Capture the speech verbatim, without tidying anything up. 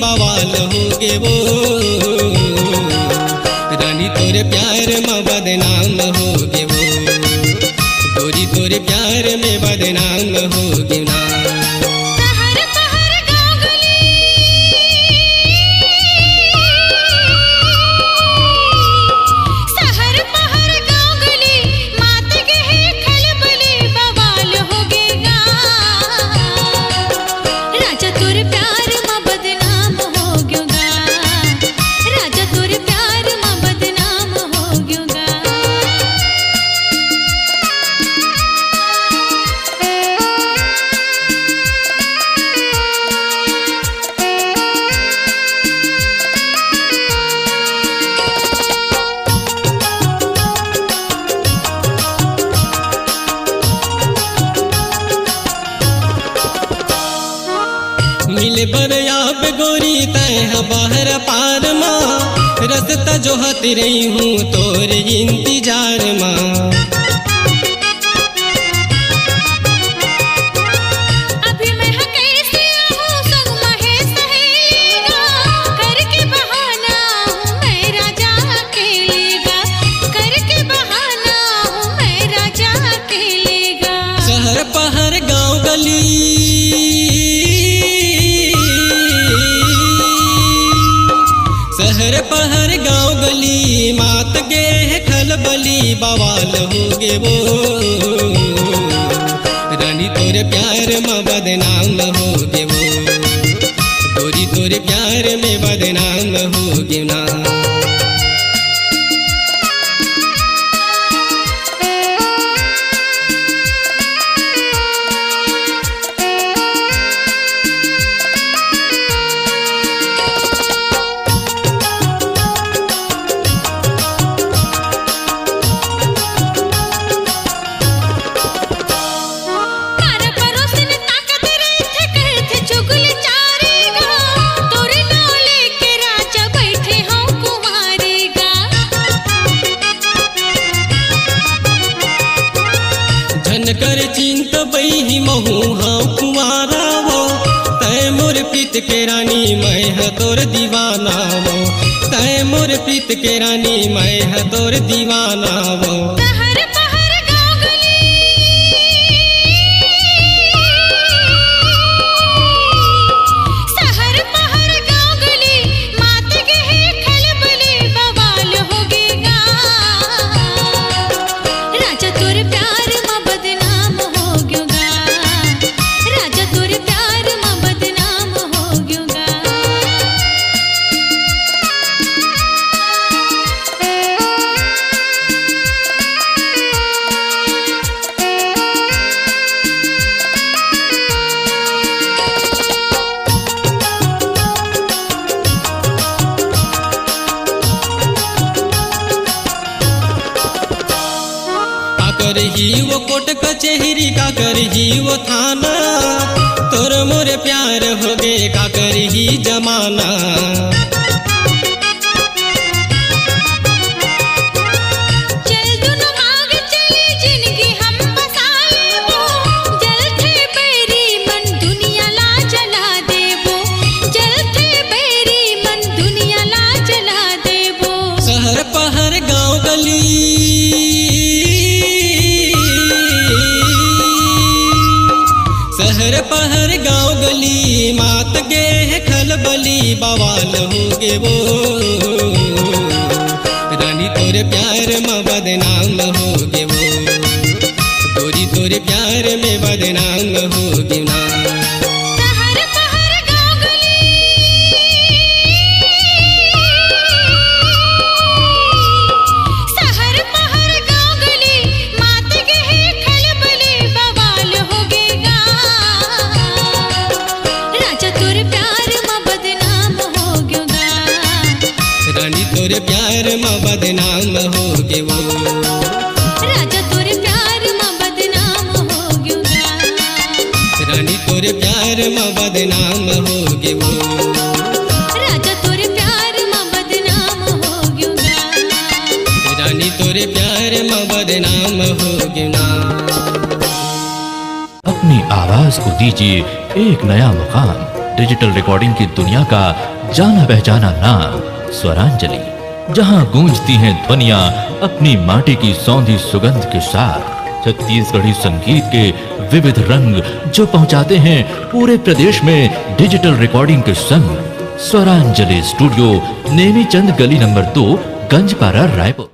बवाल हो गे वो, रानी तोरे प्यार म बदनाम हो गे वो, गोरी तोरे प्यार में बदनाम हो गे ना। शहर पहर गाँव गली, शहर पहर गाँव गली, मात गे हे खलबली, बवाल हो गे गा। राजा तोर प्यार म बदनाम हो ग्यों गा, राजा तोर प्यार म बदनाम हो ग्यों गा। मिले बर आबे गोरी तैं ह बहर पार मा, रस्ता जोहत रही हूँ तोर इंतजार मा। अभी मैं ह कैसे आहूँ संग म हे सहेली गा, करके बहाना आहूँ मैं राजा अकेली गा, करके बहाना आहूँ मैं राजा अकेली गा। शहर पहर गाँव गली, शहर पहर गाँव गली, मात गे हे खलबली, बवाल हो गे वो, रानी तोरे प्यार म बदनाम हो गे वो, गोरी तोरे प्यार में बदनाम हो गे ना। मारा परोसिन ताकत रहिथे, कहिथे चुगली चारी गा, तोरे नाव लेके राजा बइठे हँव कुँवारी गा। झन कर चिंता बहिनी महूँ हँव कुँवारा वो, तैं मोर प्रीत के रानी मैं ह तोर दीवाना वो, तैं मोर प्रीत के रानी मैं ह तोर दीवाना वो। शहर पहर गाँव गली, शहर पहर गाँव गली, मात गे हे खलबली, बवाल हो गे गा। राजा तोर प्यार म बदनाम हो ग्यों गा, राजा तोर प्यार म बदनाम हो ग्यों गा। का करही वो कोर्ट कचेहरी, का करही वो थाना, तोर मोर प्यार हो गे, का करही जमाना। चल दुनो आगे चली जिनगी हम बसा लेबो, जलथे बैरी मन दुनिया ला जला देबो, जलथे बैरी मन दुनिया ला जला देबो। शहर पहर गाँव गली, शहर पहर गाँव गली, मात गे हे खलबली, बवाल हो गे वो, रानी तोर प्यार म बदनाम हो गे वो, गोरी तोर प्यार में बदनाम हो गे ना। शहर पहर गाँव गली, शहर पहर गाँव गली, मात गे हे खलबली, बवाल हो गे गा। राजा तोर प्यार म बदनाम हो ग्यों गा। रानी तोर प्यार म बदनाम हो गे वो। राजा तोर प्यार म बदनाम हो ग्यों गा। रानी तोर प्यार म बदनाम हो गे वो। राजा तोर प्यार म बदनाम हो ग्यों गा। रानी तोर प्यार म बदनाम हो ग्यों ना। अपनी आवाज को दीजिए एक नया मुकाम। डिजिटल रिकॉर्डिंग की दुनिया का जाना पहचाना नाम स्वरांजलि, जहां गूंजती हैं ध्वनियां अपनी माटी की सौंधी सुगंध के साथ। छत्तीसगढ़ी संगीत के विविध रंग जो पहुंचाते हैं पूरे प्रदेश में डिजिटल रिकॉर्डिंग के संग। स्वरांजलि स्टूडियो, नेमीचंद गली नंबर दो, गंजपारा, रायपुर।